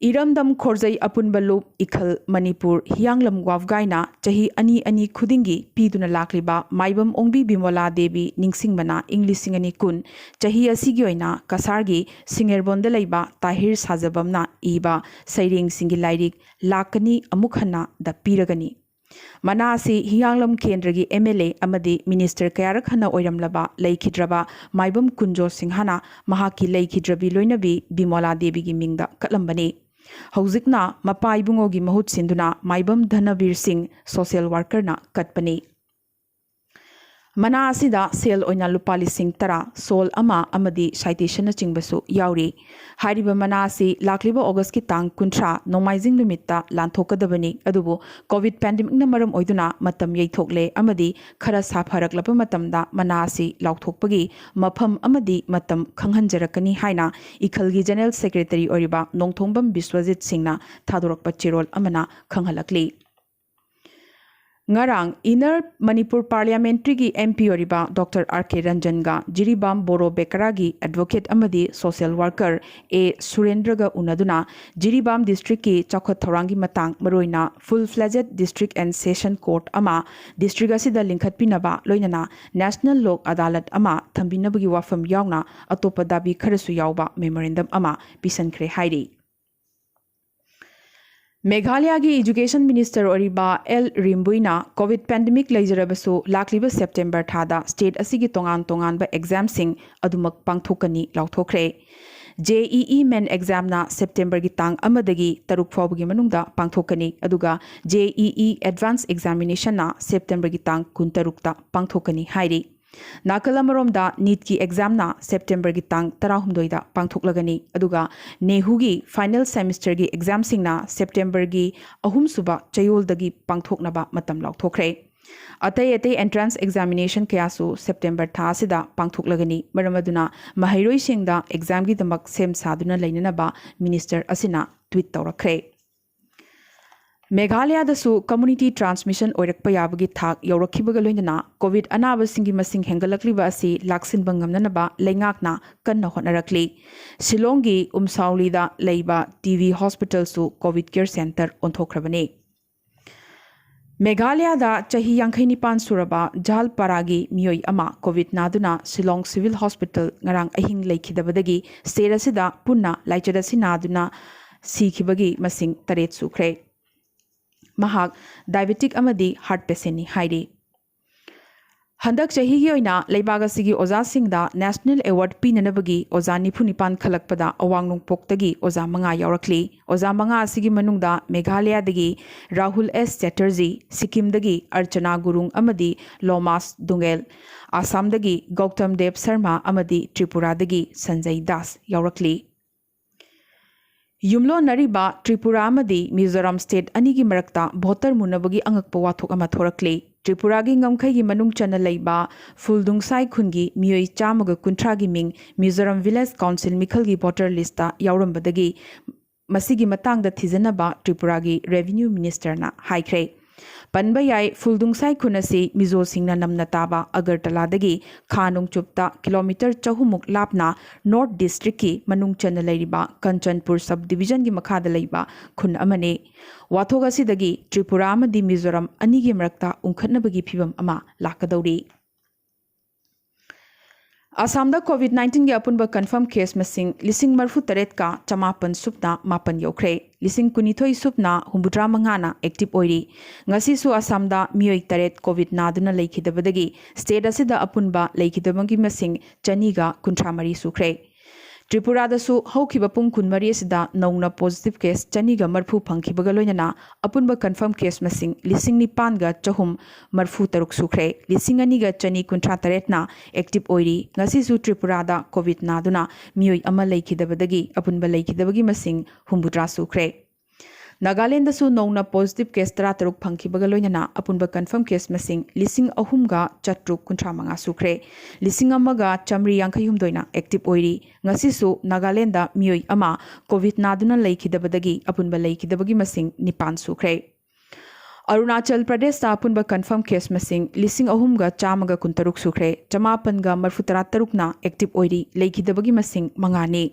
ꯏꯔꯝꯗꯝ ꯈꯣꯔꯖꯩ ꯑꯄꯨꯟꯕ ꯂꯨꯞ, ꯏꯈꯜ ꯃꯅꯤꯄꯨꯔ, ꯍꯤꯌꯥꯡꯂꯝ ꯋꯥꯕꯒꯥꯏꯅ ꯆꯍꯤ ꯑꯅꯤ ꯑꯅꯤ ꯈꯨꯗꯤꯡꯒꯤ ꯄꯤꯗꯨꯅ ꯂꯥꯛꯂꯤꯕ ꯃꯥꯏꯕꯝ ꯑꯣꯡꯕꯤ ꯕꯤꯃꯣꯂꯥ ꯗꯦꯕꯤ ꯅꯤꯡꯁꯤꯡ ꯃꯅꯥ ꯏꯪ ꯂꯤꯁꯤꯡ ꯑꯅꯤ ꯀꯨꯟ, ꯆꯍꯤ ꯑꯁꯤꯒꯤ ꯑꯣꯏꯅ ꯀꯁꯥꯔꯒꯤ ꯁꯤꯡꯒꯦꯔꯕꯣꯟꯗ ꯂꯩꯕ ꯇꯥꯍꯤꯔ ꯁꯥꯖꯕꯝꯅ ꯏꯕ ꯁꯩꯔꯦꯡꯁꯤꯡꯒꯤ ꯂꯥꯏꯔꯤꯛ ꯂꯥꯛꯀꯅꯤ ꯑꯃꯨꯛ ꯍꯟꯅ ꯗ ꯄꯤꯔꯒꯅꯤ꯫ ꯃꯅꯥ ꯑꯁꯤ ꯍꯤꯌꯥꯡꯂꯝ ꯀꯦꯟꯗ꯭ꯔꯒꯤ ꯑꯦꯝ ꯑꯦꯜ ꯑꯦ ꯑꯃꯗꯤ ꯃꯤꯅꯤꯁꯇꯔ ꯀꯌꯥꯔꯛ ꯍꯟꯅ ꯑꯣꯏꯔꯝꯂꯕ ꯂꯩꯈꯤꯗ꯭ꯔꯕ ꯃꯥꯏꯕꯝ ꯀꯨꯟꯖꯣ ꯁꯤꯡꯍꯅ ꯃꯍꯥꯛꯀꯤ ꯂꯩꯈꯤꯗ꯭ꯔꯕꯤ ꯂꯣꯏꯅꯕꯤ ꯕꯤꯃꯣꯂꯥ ꯗꯦꯕꯤꯒꯤ ꯃꯤꯡꯗ ꯀꯠꯂꯝꯕꯅꯤ꯫ ꯍꯧꯖꯤꯛꯅ ꯃꯄꯥ ꯏꯕꯨꯡꯉꯣꯒꯤ ꯃꯍꯨꯠ ꯁꯤꯟꯗꯨꯅ ꯃꯥꯏꯕꯝ ꯙꯅꯕꯤꯔ ꯁꯤꯡ ꯁꯣꯁꯤꯌꯦꯜ ꯋꯥꯔꯀꯔꯅ ꯀꯠꯄꯅꯤ꯫ ꯃꯅꯥ ꯑꯁꯤꯗ ꯁꯦꯜ ꯑꯣꯏꯅ ꯂꯨꯄꯥ ꯂꯤꯁꯤꯡ ꯇꯔꯥ, ꯁꯣꯜ ꯑꯃ ꯑꯃꯗꯤ ꯁꯥꯏꯇꯦꯁꯟꯅꯆꯤꯡꯕꯁꯨ ꯌꯥꯎꯔꯤ꯫ ꯍꯥꯏꯔꯤꯕ ꯃꯅꯥ ꯑꯁꯤ ꯂꯥꯛꯂꯤꯕ ꯑꯣꯒꯁꯀꯤ ꯇꯥꯡ ꯀꯨꯟꯊ꯭ꯔꯥ, ꯅꯣꯡꯃꯥꯏꯖꯤꯡ ꯅꯨꯃꯤꯠꯇ ꯂꯥꯟꯊꯣꯛꯀꯗꯕꯅꯤ, ꯑꯗꯨꯕꯨ ꯀꯣꯚꯤꯗ ꯄꯦꯟꯗꯦꯃꯤꯛꯅ ꯃꯔꯝ ꯑꯣꯏꯗꯨꯅ ꯃꯇꯝ ꯌꯩꯊꯣꯛꯂꯦ ꯑꯃꯗꯤ ꯈꯔ ꯁꯥꯐꯔꯛꯂꯕ ꯃꯇꯝꯗ ꯃꯅꯥ ꯑꯁꯤ ꯂꯥꯎꯊꯣꯛꯄꯒꯤ ꯃꯐꯝ ꯑꯃꯗꯤ ꯃꯇꯝ ꯈꯪꯍꯟꯖꯔꯛꯀꯅꯤ ꯍꯥꯏꯅ ꯏꯈꯜꯒꯤ ꯖꯦꯅꯔꯦꯜ ꯁꯦꯀ꯭ꯔꯦꯇꯔꯤ ꯑꯣꯏꯔꯤꯕ ꯅꯣꯡꯊꯣꯡꯕꯝ ꯕꯤꯁ꯭ꯋꯖꯤꯠ ꯁꯤꯡꯅ ꯊꯥꯗꯣꯔꯛꯄ ꯆꯦꯔꯣꯜ ꯑꯃꯅ ꯈꯪꯍꯜꯂꯛꯂꯤ꯫ ꯉꯔꯥꯡ ꯏꯟꯅꯔ ꯃꯅꯤꯄꯨꯔ ꯄꯥꯔꯂꯤꯌꯥꯃꯦꯟꯇ꯭ꯔꯤꯒꯤ ꯑꯦꯝ ꯄꯤ ꯑꯣꯏꯔꯤꯕ ꯗꯣꯛꯇꯔ ꯑꯥꯔ ꯀꯦ ꯔꯟꯖꯟꯒ ꯖꯤꯔꯤꯕꯥꯝ ꯕꯣꯔꯣ ꯕꯦꯀꯔꯥꯒꯤ ꯑꯦꯗꯚꯣꯀꯦꯠ ꯑꯃꯗꯤ ꯁꯣꯁꯤꯌꯦꯜ ꯋꯥꯔꯀꯔ ꯑꯦ ꯁꯨꯔꯦꯟꯗ꯭ꯔꯒ ꯎꯅꯗꯨꯅ ꯖꯤꯔꯤꯕꯥꯝ ꯗꯤꯁꯇ꯭ꯔꯤꯛꯀꯤ ꯆꯥꯎꯈꯠ ꯊꯧꯔꯥꯡꯒꯤ ꯃꯇꯥꯡ, ꯃꯔꯨꯑꯣꯏꯅ ꯐꯨꯜ ꯐ꯭ꯂꯦꯖꯦꯗ ꯗꯤꯁꯇ꯭ꯔꯤꯛ ꯑꯦꯟ ꯁꯦꯁꯟ ꯀꯣꯔꯠ ꯑꯃ ꯗꯤꯁꯇ꯭ꯔꯤꯛ ꯑꯁꯤꯗ ꯂꯤꯡꯈꯠꯄꯤꯅꯕ, ꯂꯣꯏꯅꯅ ꯅꯦꯁꯅꯦꯜ ꯂꯣꯛ ꯑꯗꯥꯂꯠ ꯑꯃ ꯊꯝꯕꯤꯅꯕꯒꯤ ꯋꯥꯐꯝ ꯌꯥꯎꯅ ꯑꯇꯣꯞꯄ ꯗꯥꯕꯤ ꯈꯔꯁꯨ ꯌꯥꯎꯕ ꯃꯦꯃꯣꯔꯦꯟꯗꯝ ꯑꯃ ꯄꯤꯁꯤꯟꯈ꯭ꯔꯦ ꯍꯥꯏꯔꯤ꯫ ꯃꯦꯘꯥꯂꯌꯥꯒꯤ ꯏꯖꯨꯀꯦꯁꯟ ꯃꯤꯅꯤꯁꯇꯔ ꯑꯣꯏꯔꯤꯕ ꯑꯦꯜ ꯔꯤꯝꯕꯨꯏꯅ ꯀꯣꯚꯤꯗ ꯄꯦꯟꯗꯦꯃꯤꯛ ꯂꯩꯖꯔꯕꯁꯨ ꯂꯥꯛꯂꯤꯕ ꯁꯦꯞꯇꯦꯝꯕꯔ ꯊꯥꯗ ꯁ꯭ꯇꯦꯠ ꯑꯁꯤꯒꯤ ꯇꯣꯉꯥꯟ ꯇꯣꯉꯥꯟꯕ ꯑꯦꯛꯖꯥꯝꯁꯤꯡ ꯑꯗꯨꯃꯛ ꯄꯥꯡꯊꯣꯛꯀꯅꯤ ꯂꯥꯎꯊꯣꯛꯈ꯭ꯔꯦ꯫ ꯖꯦ ꯏ ꯏ ꯃꯦꯟ ꯑꯦꯛꯖꯥꯝꯅ ꯁꯦꯞꯇꯦꯝꯕꯔꯒꯤ ꯇꯥꯡ ꯑꯃꯗꯒꯤ ꯇꯔꯨꯛ ꯐꯥꯎꯕꯒꯤ ꯃꯅꯨꯡꯗ ꯄꯥꯡꯊꯣꯛꯀꯅꯤ, ꯑꯗꯨꯒ ꯖꯦ ꯏ ꯏ ꯑꯦꯗꯚꯥꯟꯁ ꯑꯦꯛꯖꯥꯃꯤꯅꯦꯁꯟꯅ ꯁꯦꯞꯇꯦꯝꯕꯔꯒꯤ ꯇꯥꯡ ꯀꯨꯟꯇꯔꯨꯛꯇ ꯄꯥꯡꯊꯣꯛꯀꯅꯤ ꯍꯥꯏꯔꯤ꯫ ꯅꯥꯀꯜ ꯑꯃꯔꯣꯝꯗ, ꯅꯤꯠꯀꯤ ꯑꯦꯛꯖꯥꯝꯅ ꯁꯦꯞꯇꯦꯝꯕꯔꯒꯤ ꯇꯥꯡ ꯇꯔꯥꯍꯨꯝꯗꯣꯏꯗ ꯄꯥꯡꯊꯣꯛꯂꯒꯅꯤ, ꯑꯗꯨꯒ ꯅꯦꯍꯨꯒꯤ ꯐꯥꯏꯅꯦꯜ ꯁꯦꯃꯤꯁꯇꯔꯒꯤ ꯑꯦꯛꯖꯥꯝꯁꯤꯡꯅ ꯁꯦꯞꯇꯦꯝꯕꯔꯒꯤ ꯑꯍꯨꯝꯁꯨꯕ ꯆꯌꯣꯜꯗꯒꯤ ꯄꯥꯡꯊꯣꯛꯅꯕ ꯃꯇꯝ ꯂꯥꯎꯊꯣꯛꯈ꯭ꯔꯦ꯫ ꯑꯇꯩ ꯑꯇꯩ ꯑꯦꯟꯇ꯭ꯔꯥꯟꯁ ꯑꯦꯛꯖꯥꯃꯤꯅꯦꯁꯟ ꯀꯌꯥꯁꯨ ꯁꯦꯞꯇꯦꯝꯕꯔ ꯊꯥ ꯑꯁꯤꯗ ꯄꯥꯡꯊꯣꯛꯂꯒꯅꯤ꯫ ꯃꯔꯝ ꯑꯗꯨꯅ ꯃꯍꯩꯔꯣꯏꯁꯤꯡꯗ ꯑꯦꯛꯖꯥꯝꯒꯤꯗꯃꯛ ꯁꯦꯝ ꯁꯥꯗꯨꯅ ꯂꯩꯅꯅꯕ ꯃꯤꯅꯤꯁꯇꯔ ꯑꯁꯤꯅ ꯇ꯭ꯋꯤꯠ ꯇꯧꯔꯛꯈ꯭ꯔꯦ꯫ ꯃꯦꯘꯥꯂꯌꯥꯗꯁꯨ ꯀꯝꯃ꯭ꯌꯨꯅꯤꯇꯤ ꯇ꯭ꯔꯥꯟꯁꯃꯤꯁꯟ ꯑꯣꯏꯔꯛꯄ ꯌꯥꯕꯒꯤ ꯊꯥꯛ ꯌꯧꯔꯛꯈꯤꯕꯒ ꯂꯣꯏꯅꯅ ꯀꯣꯚꯤꯗ ꯑꯅꯥꯕꯁꯤꯡꯒꯤ ꯃꯁꯤꯡ ꯍꯦꯟꯒꯠꯂꯛꯂꯤꯕ ꯑꯁꯤ ꯂꯥꯛꯁꯤꯟꯕ ꯉꯝꯅꯅꯕ ꯂꯩꯉꯥꯛꯅ ꯀꯟꯅ ꯍꯣꯠꯅꯔꯛꯂꯤ꯫ ꯁꯤꯂꯣꯡꯒꯤ ꯎꯝꯁꯥꯎꯂꯤꯗ ꯂꯩꯕ ꯇꯤ ꯕꯤ ꯍꯣꯁꯄꯤꯇꯥꯜꯁꯨ ꯀꯣꯚꯤꯗ ꯀꯦꯌꯔ ꯁꯦꯟꯇꯔ ꯑꯣꯟꯊꯣꯛꯈ꯭ꯔꯕꯅꯤ꯫ ꯃꯦꯘꯥꯂꯌꯥꯗ ꯆꯍꯤ ꯌꯥꯡꯈꯩ ꯅꯤꯄꯥꯟ ꯁꯨꯔꯕ ꯖꯥꯜꯄꯥꯔꯥꯒꯤ ꯃꯤꯑꯣꯏ ꯑꯃ ꯀꯣꯚꯤꯗ ꯅꯥꯗꯨꯅ ꯁꯤꯂꯣꯡ ꯁꯤꯚꯤꯜ ꯍꯣꯁꯄꯤꯇꯥꯜ ꯉꯔꯥꯡ ꯑꯍꯤꯡ ꯂꯩꯈꯤꯗꯕꯗꯒꯤ ꯁ꯭ꯇꯦꯠ ꯑꯁꯤꯗ ꯄꯨꯟꯅ ꯂꯥꯏꯆꯠ ꯑꯁꯤ ꯅꯥꯗꯨꯅ ꯁꯤꯈꯤꯕꯒꯤ ꯃꯁꯤꯡ ꯇꯔꯦꯠ ꯁꯨꯈ꯭ꯔꯦ꯫ ꯃꯍꯥꯛ ꯗꯥꯏꯕꯦꯇꯤꯛ ꯑꯃꯗꯤ ꯍꯥꯔꯠ ꯄꯦꯁꯦꯟꯅꯤ ꯍꯥꯏꯔꯤ꯫ ꯍꯟꯗꯛ ꯆꯍꯤꯒꯤ ꯑꯣꯏꯅ ꯂꯩꯕꯥꯛ ꯑꯁꯤꯒꯤ ꯑꯣꯖꯥꯁꯤꯡꯗ ꯅꯦꯁꯅꯦꯜ ꯑꯦꯋꯥꯔꯗ ꯄꯤꯅꯅꯕꯒꯤ ꯑꯣꯖꯥ ꯅꯤꯐꯨ ꯅꯤꯄꯥꯟ ꯈꯜꯂꯛꯄꯗ ꯑꯋꯥꯡ ꯅꯣꯡꯄꯣꯛꯇꯒꯤ ꯑꯣꯖꯥ ꯃꯉꯥ ꯌꯥꯎꯔꯛꯂꯤ꯫ ꯑꯣꯖꯥ ꯃꯉꯥ ꯑꯁꯤꯒꯤ ꯃꯅꯨꯡꯗ ꯃꯦꯘꯥꯂꯌꯥꯗꯒꯤ ꯔꯥꯍꯨꯜ ꯑꯦꯁ ꯆꯦꯇꯔꯖꯤ, ꯁꯤꯛꯀꯤꯝꯗꯒꯤ ꯑꯔꯆꯅꯥ ꯒꯨꯔꯨꯡ ꯑꯃꯗꯤ ꯂꯣꯃꯥꯁ ꯗꯨꯡꯒꯦꯜ, ꯑꯁꯥꯝꯗꯒꯤ ꯒꯧꯇꯝ ꯗꯦꯕ ꯁꯔꯃ ꯑꯃꯗꯤ ꯇ꯭ꯔꯤꯄꯨꯔꯥꯗꯒꯤ ꯁꯟꯖꯩ ꯗꯥꯁ ꯌꯥꯎꯔꯛꯂꯤ꯫ ꯌꯨꯝꯂꯣꯟꯅꯔꯤꯕ ꯇ꯭ꯔꯤꯄꯨꯔꯥ ꯑꯃꯗꯤ ꯃꯤꯖꯣꯔꯥꯝ ꯁ꯭ꯇꯦꯠ ꯑꯅꯤꯒꯤ ꯃꯔꯛꯇ ꯚꯣꯇꯔ ꯃꯨꯟꯅꯕꯒꯤ ꯑꯉꯛꯄ ꯋꯥꯊꯣꯛ ꯑꯃ ꯊꯣꯔꯛꯂꯤ꯫ ꯇ꯭ꯔꯤꯄꯨꯔꯥꯒꯤ ꯉꯝꯈꯩꯒꯤ ꯃꯅꯨꯡ ꯆꯟꯅ ꯂꯩꯕ ꯐꯨꯜꯗꯨꯡꯁꯥꯏ ꯈꯨꯟꯒꯤ ꯃꯤꯑꯣꯏ ꯆꯥꯝꯃꯒ ꯀꯨꯟꯊ꯭ꯔꯥꯒꯤ ꯃꯤꯡ ꯃꯤꯖꯣꯔꯥꯝ ꯚꯤꯂꯦꯖ ꯀꯥꯎꯟꯁꯤꯜ ꯃꯤꯈꯜꯒꯤ ꯚꯣꯇꯔ ꯂꯤꯁꯇ ꯌꯥꯎꯔꯝꯕꯗꯒꯤ ꯃꯁꯤꯒꯤ ꯃꯇꯥꯡꯗ ꯊꯤꯖꯤꯟꯅꯕ ꯇ꯭ꯔꯤꯄꯨꯔꯥꯒꯤ ꯔꯦꯚꯤꯅ꯭ꯌꯨ ꯃꯤꯅꯤꯁꯇꯔꯅ ꯍꯥꯏꯈ꯭ꯔꯦ꯫ ꯄꯟꯕ ꯌꯥꯏ, ꯐꯨꯜꯗꯨꯡꯁꯥꯏ ꯈꯨꯟ ꯑꯁꯤ ꯃꯤꯖꯣꯁꯤꯡꯅ ꯅꯝꯅ ꯇꯥꯕ ꯑꯒꯔꯇꯂꯥꯗꯒꯤ ꯈꯥ ꯅꯣꯡꯆꯨꯞꯇ ꯀꯤꯂꯣꯃꯤꯇꯔ ꯆꯍꯨꯝꯃꯨꯛ ꯂꯥꯞꯅ ꯅꯣꯔꯠ ꯗꯤꯁꯇ꯭ꯔꯤꯛꯀꯤ ꯃꯅꯨꯡ ꯆꯟꯅ ꯂꯩꯔꯤꯕ ꯀꯟꯆꯟꯄꯨꯔ ꯁꯕ ꯗꯤꯕꯤꯖꯟꯒꯤ ꯃꯈꯥꯗ ꯂꯩꯕ ꯈꯨꯟ ꯑꯃꯅꯤ꯫ ꯋꯥꯊꯣꯛ ꯑꯁꯤꯗꯒꯤ ꯇ꯭ꯔꯤꯄꯨꯔꯥ ꯑꯃꯗꯤ ꯃꯤꯖꯣꯔꯥꯝ ꯑꯅꯤꯒꯤ ꯃꯔꯛꯇ ꯎꯪꯈꯠꯅꯕꯒꯤ ꯐꯤꯚꯝ ꯑꯃ ꯂꯥꯛꯀꯗꯧꯔꯤ꯫ ꯑꯁꯥꯝꯗ ꯀꯣꯚꯤꯗ ꯅꯥꯏꯟꯇꯤꯟꯒꯤ ꯑꯄꯨꯟꯕ ꯀꯟꯐꯥꯔꯝ ꯀꯦꯁ ꯃꯁꯤꯡ ꯂꯤꯁꯤꯡ ꯃꯔꯤꯐꯨ ꯇꯔꯦꯠꯀ ꯆꯃꯥꯄꯟ ꯁꯨꯞꯅ ꯃꯥꯄꯟ ꯌꯧꯈ꯭ꯔꯦ꯫ ꯂꯤꯁꯤꯡ ꯀꯨꯟꯅꯤꯊꯣꯏ ꯁꯨꯞꯅ ꯍꯨꯝꯐꯨꯇꯔꯥ ꯃꯉꯥꯅ ꯑꯦꯛꯇꯤꯚ ꯑꯣꯏꯔꯤ꯫ ꯉꯁꯤꯁꯨ ꯑꯁꯥꯝꯗ ꯃꯤꯑꯣꯏ ꯇꯔꯦꯠ ꯀꯣꯚꯤꯗ ꯅꯥꯗꯨꯅ ꯂꯩꯈꯤꯗꯕꯗꯒꯤ ꯁ꯭ꯇꯦꯠ ꯑꯁꯤꯗ ꯑꯄꯨꯟꯕ ꯂꯩꯈꯤꯗꯕꯒꯤ ꯃꯁꯤꯡ ꯆꯅꯤꯒ ꯀꯨꯟꯊ꯭ꯔꯥ ꯃꯔꯤ ꯁꯨꯈ꯭ꯔꯦ꯫ ꯇ꯭ꯔꯤꯄꯨꯔꯥꯗꯁꯨ ꯍꯧꯈꯤꯕ ꯄꯨꯡ ꯀꯨꯟꯃꯔꯤ ꯑꯁꯤꯗ ꯅꯧꯅ ꯄꯣꯖꯤꯇꯤꯚ ꯀꯦꯁ ꯆꯅꯤꯒ ꯃꯔꯤꯐꯨ ꯐꯪꯈꯤꯕꯒ ꯂꯣꯏꯅꯅ ꯑꯄꯨꯟꯕ ꯀꯟꯐꯥꯔꯝ ꯀꯦꯁ ꯃꯁꯤꯡ ꯂꯤꯁꯤꯡ ꯅꯤꯄꯥꯟꯒ ꯆꯍꯨꯝ ꯃꯔꯤꯐꯨ ꯇꯔꯨꯛ ꯁꯨꯈ꯭ꯔꯦ꯫ ꯂꯤꯁꯤꯡ ꯑꯅꯤꯒ ꯆꯅꯤ ꯀꯨꯟꯊ꯭ꯔꯥ ꯇꯔꯦꯠꯅ ꯑꯦꯛꯇꯤꯚ ꯑꯣꯏꯔꯤ꯫ ꯉꯁꯤꯁꯨ ꯇ꯭ꯔꯤꯄꯨꯔꯥꯗ ꯀꯣꯚꯤꯗ ꯅꯥꯗꯨꯅ ꯃꯤꯑꯣꯏ ꯑꯃ ꯂꯩꯈꯤꯗꯕꯗꯒꯤ ꯑꯄꯨꯟꯕ ꯂꯩꯈꯤꯗꯕꯒꯤ ꯃꯁꯤꯡ ꯍꯨꯝꯐꯨꯇꯔꯥ ꯁꯨꯈ꯭ꯔꯦ꯫ ꯅꯥꯒꯥꯂꯦꯟꯗꯁꯨ ꯅꯧꯅ ꯄꯣꯖꯤꯇꯤꯚ ꯀꯦꯁ ꯇꯔꯥꯇꯔꯨꯛ ꯐꯪꯈꯤꯕꯒ ꯂꯣꯏꯅꯅ ꯑꯄꯨꯟꯕ ꯀꯟꯐꯥꯔꯝ ꯀꯦꯁ ꯃꯁꯤꯡ ꯂꯤꯁꯤꯡ ꯑꯍꯨꯝꯒ ꯆꯥꯇ꯭ꯔꯨꯛ ꯀꯨꯟꯊ꯭ꯔꯥ ꯃꯉꯥ ꯁꯨꯈ꯭ꯔꯦ꯫ ꯂꯤꯁꯤꯡ ꯑꯃꯒ ꯆꯥꯃꯔꯤ ꯌꯥꯡꯈꯩ ꯍꯨꯝꯗꯣꯏꯅ ꯑꯦꯛꯇꯤꯚ ꯑꯣꯏꯔꯤ꯫ ꯉꯁꯤꯁꯨ ꯅꯥꯒꯥꯂꯦꯟꯗ ꯃꯤꯑꯣꯏ ꯑꯃ ꯀꯣꯚꯤꯗ ꯅꯥꯗꯨꯅ ꯂꯩꯈꯤꯗꯕꯗꯒꯤ ꯑꯄꯨꯟꯕ ꯂꯩꯈꯤꯗꯕꯒꯤ ꯃꯁꯤꯡ ꯅꯤꯄꯥꯟ ꯁꯨꯈ꯭ꯔꯦ꯫ ꯑꯔꯨꯅꯥꯆꯜ ꯄ꯭ꯔꯗꯦꯁꯇ ꯑꯄꯨꯟꯕ ꯀꯟꯐꯥꯔꯝ ꯀꯦꯁ ꯃꯁꯤꯡ ꯂꯤꯁꯤꯡ ꯑꯍꯨꯝꯒ ꯆꯥꯝꯃꯒ ꯀꯨꯟꯇꯔꯨꯛ ꯁꯨꯈ꯭ꯔꯦ꯫ ꯆꯃꯥꯄꯟꯒ ꯃꯔꯤꯐꯨꯇꯔꯥ ꯇꯔꯨꯛꯅ ꯑꯦꯛꯇꯤꯚ ꯑꯣꯏꯔꯤ꯫ ꯂꯩꯈꯤꯗꯕꯒꯤ ꯃꯁꯤꯡ ꯃꯉꯥꯅꯤ꯫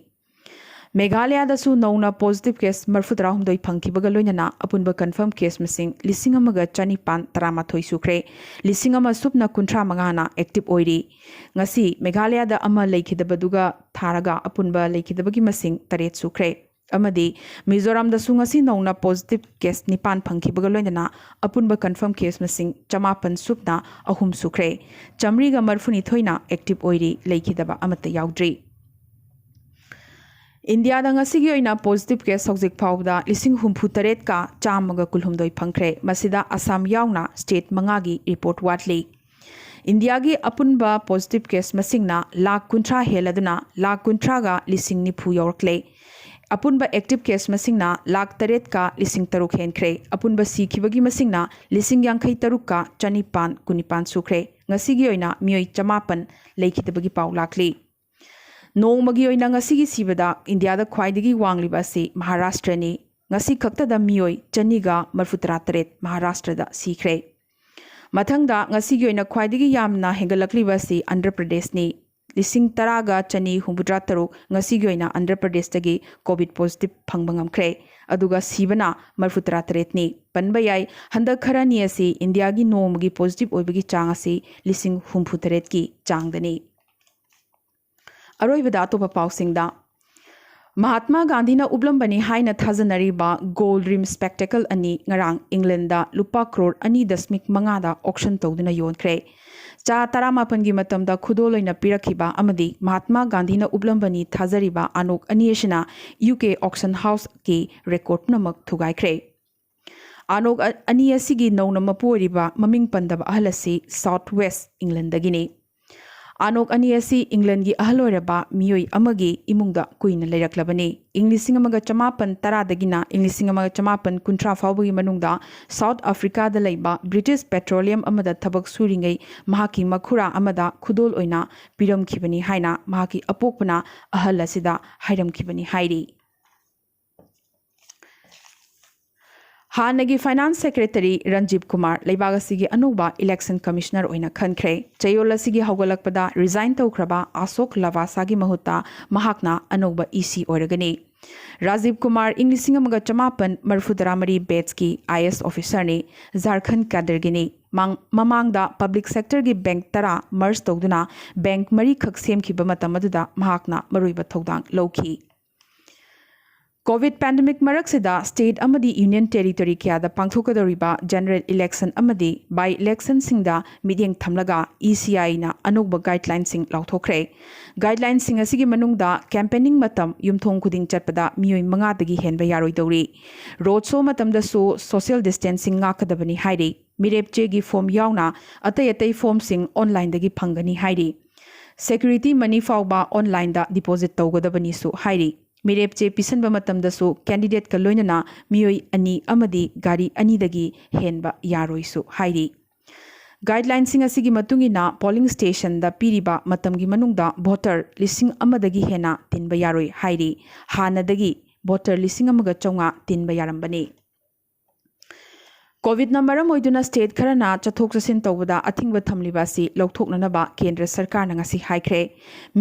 ꯃꯦꯘꯥꯂꯌꯥꯗꯁꯨ ꯅꯧꯅ ꯄꯣꯖꯤꯇꯤꯚ ꯀꯦꯁ ꯃꯔꯤꯐꯨꯇꯔꯥꯍꯨꯝꯗꯣꯏ ꯐꯪꯈꯤꯕꯒ ꯂꯣꯏꯅꯅ ꯑꯄꯨꯟꯕ ꯀꯟꯐꯥꯔꯝ ꯀꯦꯁ ꯃꯁꯤꯡ ꯂꯤꯁꯤꯡ ꯑꯃꯒ ꯆꯅꯤꯄꯥꯟ ꯇꯔꯥꯃꯥꯊꯣꯏ ꯁꯨꯈ꯭ꯔꯦ꯫ ꯂꯤꯁꯤꯡ ꯑꯃ ꯁꯨꯞꯅ ꯀꯨꯟꯊ꯭ꯔꯥ ꯃꯉꯥꯅ ꯑꯦꯛꯇꯤꯚ ꯑꯣꯏꯔꯤ꯫ ꯉꯁꯤ ꯃꯦꯘꯥꯂꯌꯥꯗ ꯑꯃ ꯂꯩꯈꯤꯗꯕꯗꯨꯒ ꯊꯥꯔꯒ ꯑꯄꯨꯟꯕ ꯂꯩꯈꯤꯗꯕꯒꯤ ꯃꯁꯤꯡ ꯇꯔꯦꯠ ꯁꯨꯈ꯭ꯔꯦ꯫ ꯑꯃꯗꯤ ꯃꯤꯖꯣꯔꯥꯝꯗꯁꯨ ꯉꯁꯤ ꯅꯧꯅ ꯄꯣꯖꯤꯇꯤꯚ ꯀꯦꯁ ꯅꯤꯄꯥꯟ ꯐꯪꯈꯤꯕꯒ ꯂꯣꯏꯅꯅ ꯑꯄꯨꯟꯕ ꯀꯟꯐꯥꯔꯝ ꯀꯦꯁ ꯃꯁꯤꯡ ꯆꯃꯥꯄꯟ ꯁꯨꯞꯅ ꯑꯍꯨꯝ ꯁꯨꯈ꯭ꯔꯦ꯫ ꯆꯥꯃꯔꯤꯒ ꯃꯔꯤꯐꯨꯅꯤꯊꯣꯏꯅ ꯑꯦꯛꯇꯤꯚ ꯑꯣꯏꯔꯤ, ꯂꯩꯈꯤꯗꯕ ꯑꯃꯠꯇ ꯌꯥꯎꯗ꯭ꯔꯤ꯫ ꯏꯟꯗꯤꯌꯥꯗ ꯉꯁꯤꯒꯤ ꯑꯣꯏꯅ ꯄꯣꯖꯤꯇꯤꯚ ꯀꯦꯁ ꯍꯧꯖꯤꯛ ꯐꯥꯎꯕꯗ ꯂꯤꯁꯤꯡ ꯍꯨꯝꯐꯨ ꯇꯔꯦꯠꯀ ꯆꯥꯝꯃꯒ ꯀꯨꯟꯍꯨꯝꯗꯣꯏ ꯐꯪꯈ꯭ꯔꯦ꯫ ꯃꯁꯤꯗ ꯑꯁꯥꯝ ꯌꯥꯎꯅ ꯁ꯭ꯇꯦꯠ ꯃꯉꯥꯒꯤ ꯔꯤꯄꯣꯔꯠ ꯋꯥꯠꯂꯤ꯫ ꯏꯟꯗꯤꯌꯥꯒꯤ ꯑꯄꯨꯟꯕ ꯄꯣꯖꯤꯇꯤꯚ ꯀꯦꯁ ꯃꯁꯤꯡꯅ ꯂꯥꯈ ꯀꯨꯟꯊ꯭ꯔꯥ ꯍꯦꯜꯂꯗꯨꯅ ꯂꯥꯈ ꯀꯨꯟꯊ꯭ꯔꯥꯒ ꯂꯤꯁꯤꯡ ꯅꯤꯐꯨ ꯌꯧꯔꯛꯂꯦ꯫ ꯑꯄꯨꯟꯕ ꯑꯦꯛꯇꯤꯚ ꯀꯦꯁ ꯃꯁꯤꯡꯅ ꯂꯥꯈ ꯇꯔꯦꯠꯀ ꯂꯤꯁꯤꯡ ꯇꯔꯨꯛ ꯍꯦꯟꯈ꯭ꯔꯦ꯫ ꯑꯄꯨꯟꯕ ꯁꯤꯈꯤꯕꯒꯤ ꯃꯁꯤꯡꯅ ꯂꯤꯁꯤꯡ ꯌꯥꯡꯈꯩ ꯇꯔꯨꯛꯀ ꯆꯅꯤꯄꯥꯟ ꯀꯨꯟꯅꯤꯄꯥꯟ ꯁꯨꯈ꯭ꯔꯦ꯫ ꯉꯁꯤꯒꯤ ꯑꯣꯏꯅ ꯃꯤꯑꯣꯏ ꯆꯃꯥꯄꯟ ꯂꯩꯈꯤꯗꯕꯒꯤ ꯄꯥꯎ ꯂꯥꯛꯂꯤ꯫ ꯅꯣꯡꯃꯒꯤ ꯑꯣꯏꯅ ꯉꯁꯤꯒꯤ ꯁꯤꯕꯗ ꯏꯟꯗꯤꯌꯥꯗ ꯈ꯭ꯋꯥꯏꯗꯒꯤ ꯋꯥꯡꯂꯤꯕ ꯑꯁꯤ ꯃꯍꯥꯔꯥꯁꯇ꯭ꯔꯅꯤ꯫ ꯉꯁꯤ ꯈꯛꯇꯗ ꯃꯤꯑꯣꯏ ꯆꯅꯤꯒ ꯃꯔꯤꯐꯨꯇꯔꯥ ꯇꯔꯦꯠ ꯃꯍꯥꯔꯥꯁꯇ꯭ꯔꯗ ꯁꯤꯈ꯭ꯔꯦ꯫ ꯃꯊꯪꯗ ꯉꯁꯤꯒꯤ ꯑꯣꯏꯅ ꯈ꯭ꯋꯥꯏꯗꯒꯤ ꯌꯥꯝꯅ ꯍꯦꯟꯒꯠꯂꯛꯂꯤꯕ ꯑꯁꯤ ꯑꯟꯙ꯭ꯔ ꯄ꯭ꯔꯗꯦꯁꯅꯤ꯫ ꯂꯤꯁꯤꯡ ꯇꯔꯥꯒ ꯆꯅꯤ ꯍꯨꯝꯐꯨꯇꯔꯥ ꯇꯔꯨꯛ ꯉꯁꯤꯒꯤ ꯑꯣꯏꯅ ꯑꯟꯙ꯭ꯔ ꯄ꯭ꯔꯗꯦꯁꯇꯒꯤ ꯀꯣꯚꯤꯗ ꯄꯣꯖꯤꯇꯤꯚ ꯐꯪꯕ ꯉꯝꯈ꯭ꯔꯦ꯫ ꯑꯗꯨꯒ ꯁꯤꯕꯅ ꯃꯔꯤꯐꯨꯇꯔꯥ ꯇꯔꯦꯠꯅꯤ꯫ ꯄꯟꯕ ꯌꯥꯏ, ꯍꯟꯗꯛ ꯈꯔꯅꯤ ꯑꯁꯤ ꯏꯟꯗꯤꯌꯥꯒꯤ ꯅꯣꯡꯃꯒꯤ ꯄꯣꯖꯤꯇꯤꯚ ꯑꯣꯏꯕꯒꯤ ꯆꯥꯡ ꯑꯁꯤ ꯂꯤꯁꯤꯡ ꯍꯨꯝꯐꯨ ꯇꯔꯦꯠꯀꯤ ꯆꯥꯡꯗꯅꯤ꯫ ꯑꯔꯣꯏꯕꯗ ꯑꯇꯣꯞꯄ ꯄꯥꯎꯁꯤꯡꯗ, ꯃꯍꯥꯠꯃꯥ ꯒꯥꯟꯙꯤꯅ ꯎꯞꯂꯝꯕꯅꯤ ꯍꯥꯏꯅ ꯊꯥꯖꯅꯔꯤꯕ ꯒꯣꯜꯗ ꯔꯤꯝ ꯁ꯭ꯄꯦꯛꯇꯦꯀꯜ ꯑꯅꯤ ꯉꯔꯥꯡ ꯏꯪꯂꯦꯟꯗ ꯂꯨꯄꯥ ꯀ꯭ꯔꯣꯔ ꯑꯅꯤ ꯗꯁꯃꯤꯛ ꯃꯉꯥꯗ ꯑꯣꯛꯁꯟ ꯇꯧꯗꯨꯅ ꯌꯣꯟꯈ꯭ꯔꯦ꯫ ꯆꯥ ꯇꯔꯥꯃꯥꯄꯟꯒꯤ ꯃꯇꯝꯗ ꯈꯨꯗꯣꯜ ꯑꯣꯏꯅ ꯄꯤꯔꯛꯈꯤꯕ ꯑꯃꯗꯤ ꯃꯍꯥꯠꯃꯥ ꯒꯥꯟꯙꯤꯅ ꯎꯞꯂꯝꯕꯅꯤ ꯊꯥꯖꯔꯤꯕ ꯑꯅꯣꯛ ꯑꯅꯤ ꯑꯁꯤꯅ ꯌꯨ ꯀꯦ ꯑꯣꯛꯁꯟ ꯍꯥꯎꯁꯀꯤ ꯔꯦꯀꯣꯔꯗ ꯄꯨꯝꯅꯃꯛ ꯊꯨꯒꯥꯏꯈ꯭ꯔꯦ꯫ ꯑꯅꯣꯛ ꯑ-, ꯑꯅꯤ ꯑꯁꯤꯒꯤ ꯅꯧꯅ ꯃꯄꯨ ꯑꯣꯏꯔꯤꯕ ꯃꯃꯤꯡ ꯄꯟꯗꯕ ꯑꯍꯜ ꯑꯁꯤ ꯁꯥꯎꯊ ꯋꯦꯁ ꯏꯪꯂꯦꯟꯗꯒꯤꯅꯤ꯫ ꯑꯅꯣꯛ ꯑꯅꯤ ꯑꯁꯤ ꯏꯪꯂꯦꯟꯒꯤ ꯑꯍꯜ ꯑꯣꯏꯔꯕ ꯃꯤꯑꯣꯏ ꯑꯃꯒꯤ ꯏꯃꯨꯡꯗ ꯀꯨꯏꯅ ꯂꯩꯔꯛꯂꯕꯅꯤ꯫ ꯏꯪ ꯂꯤꯁꯤꯡ ꯑꯃꯒ ꯆꯃꯥꯄꯟ ꯇꯔꯥꯗꯒꯤꯅ ꯏꯪ ꯂꯤꯁꯤꯡ ꯑꯃꯒ ꯆꯃꯥꯄꯟ ꯀꯨꯟꯊ꯭ꯔꯥ ꯐꯥꯎꯕꯒꯤ ꯃꯅꯨꯡꯗ ꯁꯥꯎꯊ ꯑꯐ꯭ꯔꯤꯀꯥꯗ ꯂꯩꯕ ꯕ꯭ꯔꯤꯇꯤꯁ ꯄꯦꯇ꯭ꯔꯣꯂꯤꯌꯝ ꯑꯃꯗ ꯊꯕꯛ ꯁꯨꯔꯤꯉꯩ ꯃꯍꯥꯛꯀꯤ ꯃꯈꯨꯔꯥ ꯑꯃꯗ ꯈꯨꯗꯣꯜ ꯑꯣꯏꯅ ꯄꯤꯔꯝꯈꯤꯕꯅꯤ ꯍꯥꯏꯅ ꯃꯍꯥꯛꯀꯤ ꯑꯄꯣꯛꯄꯅ ꯑꯍꯜ ꯑꯁꯤꯗ ꯍꯥꯏꯔꯝꯈꯤꯕꯅꯤ ꯍꯥꯏꯔꯤ꯫ ꯍꯥꯟꯅꯒꯤ ꯐꯥꯏꯅꯥꯟꯁ ꯁꯦꯀ꯭ꯔꯦꯇꯔꯤ ꯔꯟꯖꯤꯕ ꯀꯨꯃꯥꯔ ꯂꯩꯕꯥꯛ ꯑꯁꯤꯒꯤ ꯑꯅꯧꯕ ꯏꯂꯦꯛꯁꯟ ꯀꯃꯤꯁꯅꯔ ꯑꯣꯏꯅ ꯈꯟꯈ꯭ꯔꯦ꯫ ꯆꯌꯣꯜ ꯑꯁꯤꯒꯤ ꯍꯧꯒꯠꯂꯛꯄꯗ ꯔꯤꯖꯥꯏꯟ ꯇꯧꯈ꯭ꯔꯕ ꯑꯁꯣꯛ ꯂꯚꯥꯁꯥꯒꯤ ꯃꯍꯨꯠꯇ ꯃꯍꯥꯛꯅ ꯑꯅꯧꯕ ꯏ ꯁꯤ ꯑꯣꯏꯔꯒꯅꯤ꯫ ꯔꯥꯖꯤꯕ ꯀꯨꯃꯥꯔ ꯏꯪ ꯂꯤꯁꯤꯡ ꯑꯃꯒ ꯆꯃꯥꯄꯟ ꯃꯔꯤꯐꯨꯇꯔꯥ ꯃꯔꯤ ꯕꯦꯠꯁꯀꯤ ꯑꯥꯏ ꯑꯦꯁ ꯑꯣꯐꯤꯁꯔꯅꯤ, ꯖꯥꯔꯈꯟꯗ ꯀꯥꯗꯔꯒꯤꯅꯤ꯫ ꯃꯥꯡ-, ꯃꯃꯥꯡꯗ ꯄꯕ꯭ꯂꯤꯛ ꯁꯦꯛꯇꯔꯒꯤ ꯕꯦꯡꯛ ꯇꯔꯥ ꯃꯔꯖ ꯇꯧꯗꯨꯅ ꯕꯦꯡꯛ ꯃꯔꯤꯈꯛ ꯁꯦꯝꯈꯤꯕ ꯃꯇꯝ ꯑꯗꯨꯗ ꯃꯍꯥꯛꯅ ꯃꯔꯨꯑꯣꯏꯕ ꯊꯧꯗꯥꯡ ꯂꯧꯈꯤ꯫ ꯀꯣꯚꯤꯗ ꯄꯦꯟꯗꯦꯃꯤꯛ ꯃꯔꯛꯁꯤꯗ ꯁ꯭ꯇꯦꯠ ꯑꯃꯗꯤ ꯌꯨꯅꯤꯌꯟ ꯇꯦꯔꯤꯇꯣꯔꯤ ꯀꯌꯥꯗ ꯄꯥꯡꯊꯣꯛꯀꯗꯧꯔꯤꯕ ꯖꯦꯅꯔꯦꯜ ꯏꯂꯦꯛꯁꯟ ꯑꯃꯗꯤ ꯕꯥꯏ ꯏꯂꯦꯛꯁꯟꯁꯤꯡꯗ ꯃꯤꯠꯌꯦꯡ ꯊꯝꯂꯒ ꯏ ꯁꯤ ꯑꯥꯏꯅ ꯑꯅꯧꯕ ꯒꯥꯏꯗꯂꯥꯏꯟꯁꯤꯡ ꯂꯥꯎꯊꯣꯛꯈ꯭ꯔꯦ꯫ ꯒꯥꯏꯗꯂꯥꯏꯟꯁꯤꯡ ꯑꯁꯤꯒꯤ ꯃꯅꯨꯡꯗ ꯀꯦꯝꯄꯦꯅꯤꯡ ꯃꯇꯝ ꯌꯨꯝꯊꯣꯡ ꯈꯨꯗꯤꯡ ꯆꯠꯄꯗ ꯃꯤꯑꯣꯏ ꯃꯉꯥꯗꯒꯤ ꯍꯦꯟꯕ ꯌꯥꯔꯣꯏꯗꯧꯔꯤ꯫ ꯔꯣꯗ ꯁꯣ ꯃꯇꯝꯗꯁꯨ ꯁꯣꯁꯤꯌꯦꯜ ꯗꯤꯁꯇꯦꯟꯁꯤꯡ ꯉꯥꯛꯀꯗꯕꯅꯤ ꯍꯥꯏꯔꯤ꯫ ꯃꯤꯔꯦꯞ ꯆꯦꯒꯤ ꯐꯣꯔꯝ ꯌꯥꯎꯅ ꯑꯇꯩ ꯑꯇꯩ ꯐꯣꯔꯝꯁꯤꯡ ꯑꯣꯟꯂꯥꯏꯟꯗꯒꯤ ꯐꯪꯒꯅꯤ ꯍꯥꯏꯔꯤ꯫ ꯁꯦꯀ꯭ꯌꯨꯔꯤꯇꯤ ꯃꯅꯤ ꯐꯥꯎꯕ ꯑꯣꯟꯂꯥꯏꯟꯗ ꯗꯤꯄꯣꯖꯤꯠ ꯇꯧꯒꯗꯕꯅꯤꯁꯨ ꯍꯥꯏꯔꯤ꯫ ꯃꯤꯔꯦꯞ ꯆꯦ ꯄꯤꯁꯤꯟꯕ ꯃꯇꯝꯗꯁꯨ ꯀꯦꯟꯗꯤꯗꯦꯠꯀ ꯂꯣꯏꯅꯅ ꯃꯤꯑꯣꯏ ꯑꯅꯤ ꯑꯃꯗꯤ ꯒꯥꯔꯤ ꯑꯅꯤꯗꯒꯤ ꯍꯦꯟꯕ ꯌꯥꯔꯣꯏꯁꯨ ꯍꯥꯏꯔꯤ꯫ ꯒꯥꯏꯗꯂꯥꯏꯟꯁꯤꯡ ꯑꯁꯤꯒꯤ ꯃꯇꯨꯡ ꯏꯟꯅ ꯄꯣꯂꯤꯡ ꯁ꯭ꯇꯦꯁꯟꯗ ꯄꯤꯔꯤꯕ ꯃꯇꯝꯒꯤ ꯃꯅꯨꯡꯗ ꯚꯣꯇꯔ ꯂꯤꯁꯤꯡ ꯑꯃꯗꯒꯤ ꯍꯦꯟꯅ ꯇꯤꯟꯕ ꯌꯥꯔꯣꯏ ꯍꯥꯏꯔꯤ꯫ ꯍꯥꯟꯅꯗꯒꯤ ꯚꯣꯇꯔ ꯂꯤꯁꯤꯡ ꯑꯃꯒ ꯆꯥꯝꯃꯉꯥ ꯇꯤꯟꯕ ꯌꯥꯔꯝꯕꯅꯤ꯫ ꯀꯣꯚꯤꯗꯅ ꯃꯔꯝ ꯑꯣꯏꯗꯨꯅ ꯁ꯭ꯇꯦꯠ ꯈꯔꯅ ꯆꯠꯊꯣꯛ ꯆꯠꯁꯤꯟ ꯇꯧꯕꯗ ꯑꯊꯤꯡꯕ ꯊꯝꯂꯤꯕ ꯑꯁꯤ ꯂꯧꯊꯣꯛꯅꯅꯕ ꯀꯦꯟꯗ꯭ꯔ ꯁꯔꯀꯥꯔꯅ ꯉꯁꯤ ꯍꯥꯏꯈ꯭ꯔꯦ꯫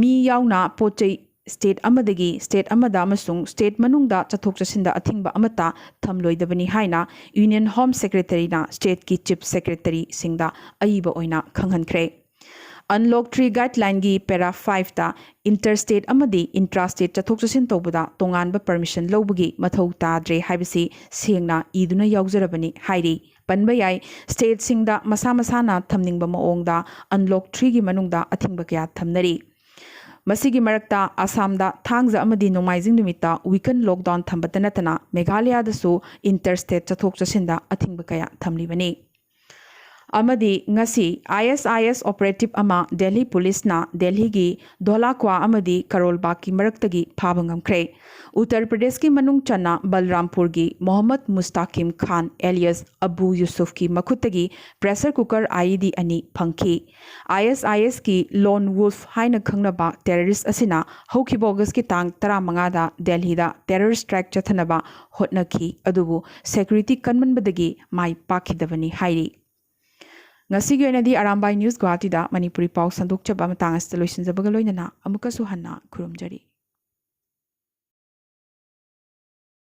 ꯃꯤ ꯌꯥꯎꯅ ꯄꯣꯠ ꯆꯩ ꯁ꯭ꯇꯦꯠ ꯑꯃꯗꯒꯤ ꯁ꯭ꯇꯦꯠ ꯑꯃꯗ ꯑꯃꯁꯨꯡ ꯁ꯭ꯇꯦꯠ ꯃꯅꯨꯡꯗ ꯆꯠꯊꯣꯛ ꯆꯠꯁꯤꯟꯗ ꯑꯊꯤꯡꯕ ꯑꯃꯠꯇ ꯊꯝꯂꯣꯏꯗꯕꯅꯤ ꯍꯥꯏꯅ ꯌꯨꯅꯤꯌꯟ ꯍꯣꯝ ꯁꯦꯀ꯭ꯔꯦꯇꯔꯤꯅ ꯁ꯭ꯇꯦꯠꯀꯤ ꯆꯤꯐ ꯁꯦꯀ꯭ꯔꯦꯇꯔꯤꯁꯤꯡꯗ ꯑꯏꯕ ꯑꯣꯏꯅ ꯈꯪꯍꯟꯈ꯭ꯔꯦ꯫ ꯑꯟꯂꯣꯛ ꯊ꯭ꯔꯤ ꯒꯥꯏꯗꯂꯥꯏꯟꯒꯤ ꯄꯦꯔꯥ ꯐꯥꯏꯚꯇ ꯏꯟꯇꯔ ꯁ꯭ꯇꯦꯠ ꯑꯃꯗꯤ ꯏꯟꯇ꯭ꯔꯥ ꯁ꯭ꯇꯦꯠ ꯆꯠꯊꯣꯛ ꯆꯠꯁꯤꯟ ꯇꯧꯕꯗ ꯇꯣꯉꯥꯟꯕ ꯄꯔꯃꯤꯁꯟ ꯂꯧꯕꯒꯤ ꯃꯊꯧ ꯇꯥꯗ꯭ꯔꯦ ꯍꯥꯏꯕꯁꯤ ꯁꯦꯡꯅ ꯏꯗꯨꯅ ꯌꯥꯎꯖꯔꯕꯅꯤ ꯍꯥꯏꯔꯤ꯫ ꯄꯟꯕ ꯌꯥꯏ, ꯁ꯭ꯇꯦꯠꯁꯤꯡꯗ ꯃꯁꯥ ꯃꯁꯥꯅ ꯊꯝꯅꯤꯡꯕ ꯃꯑꯣꯡꯗ ꯑꯟꯂꯣꯛ ꯊ꯭ꯔꯤꯒꯤ ꯃꯅꯨꯡꯗ ꯑꯊꯤꯡꯕ ꯀꯌꯥ ꯊꯝꯅꯔꯤ꯫ ꯃꯁꯤꯒꯤ ꯃꯔꯛꯇ ꯑꯁꯥꯝꯗ ꯊꯥꯡꯖ ꯑꯃꯗꯤ ꯅꯣꯡꯃꯥꯏꯖꯤꯡ ꯅꯨꯃꯤꯠꯇ ꯋꯤꯀꯟ ꯂꯣꯛꯗꯥꯎꯟ ꯊꯝꯕꯇ ꯅꯠꯇꯅ ꯃꯦꯘꯥꯂꯌꯥꯗꯁꯨ ꯏꯟꯇꯔ ꯁ꯭ꯇꯦꯠ ꯆꯠꯊꯣꯛ ꯆꯠꯁꯤꯟꯗ ꯑꯊꯤꯡꯕ ꯀꯌꯥ ꯊꯝꯂꯤꯕꯅꯤ꯫ ꯑꯃꯗꯤ ꯉꯁꯤ ISIS operative ꯑꯃ ꯗꯦꯜꯍꯤ ꯄꯨꯂꯤꯁꯅ ꯗꯦꯜꯍꯤꯒꯤ ꯙꯣꯂꯥꯀ꯭ꯋꯥ ꯑꯃꯗꯤ ꯀꯔꯣꯜꯕꯥꯒꯀꯤ ꯃꯔꯛꯇꯒꯤ ꯐꯥꯕ ꯉꯝꯈ꯭ꯔꯦ꯫ ꯎꯠꯇꯔ ꯄ꯭ꯔꯗꯦꯁꯀꯤ ꯃꯅꯨꯡ ꯆꯟꯅ ꯕꯜꯔꯥꯝꯄꯨꯔꯒꯤ ꯃꯣꯍꯝꯃꯗ ꯃꯨꯁꯇꯥꯀꯤꯝ ꯈꯥꯟ alias ꯑꯕꯨ ꯌꯨꯁꯨꯐꯀꯤ ꯃꯈꯨꯠꯇꯒꯤ pressure cooker IED ꯑꯅꯤ ꯐꯪꯈꯤ꯫ ISISꯀꯤ lone wolf ꯍꯥꯏꯅ ꯈꯪꯅꯕ terrorist ꯑꯁꯤꯅ ꯍꯧꯈꯤꯕ ꯑꯣꯒꯁꯀꯤ ꯇꯥꯡ ꯇꯔꯥꯃꯉꯥꯗ ꯗꯦꯜꯍꯤꯗ terror strike ꯆꯠꯊꯅꯕ ꯍꯣꯠꯅꯈꯤ, ꯑꯗꯨꯕꯨ security ꯀꯟꯃꯟꯕꯗꯒꯤ ꯃꯥꯏ ꯄꯥꯛꯈꯤꯗꯕꯅꯤ ꯍꯥꯏꯔꯤ꯫ ꯉꯁꯤꯒꯤ ꯑꯣꯏꯅꯗꯤ ꯑꯔꯥꯝꯕꯥꯏ ꯅ꯭ꯌꯨꯁ ꯒꯨꯋꯥꯍꯥꯇꯤꯗ ꯃꯅꯤꯄꯨꯔꯤ ꯄꯥꯎ ꯁꯟꯗꯣꯛꯆꯕ ꯃꯇꯥꯡ ꯑꯁꯤꯗ ꯂꯣꯏꯁꯤꯟꯖꯕꯒ ꯂꯣꯏꯅꯅ ꯑꯃꯨꯛꯀꯁꯨ ꯍꯟꯅ ꯈꯨꯔꯨꯝꯖꯔꯤ꯫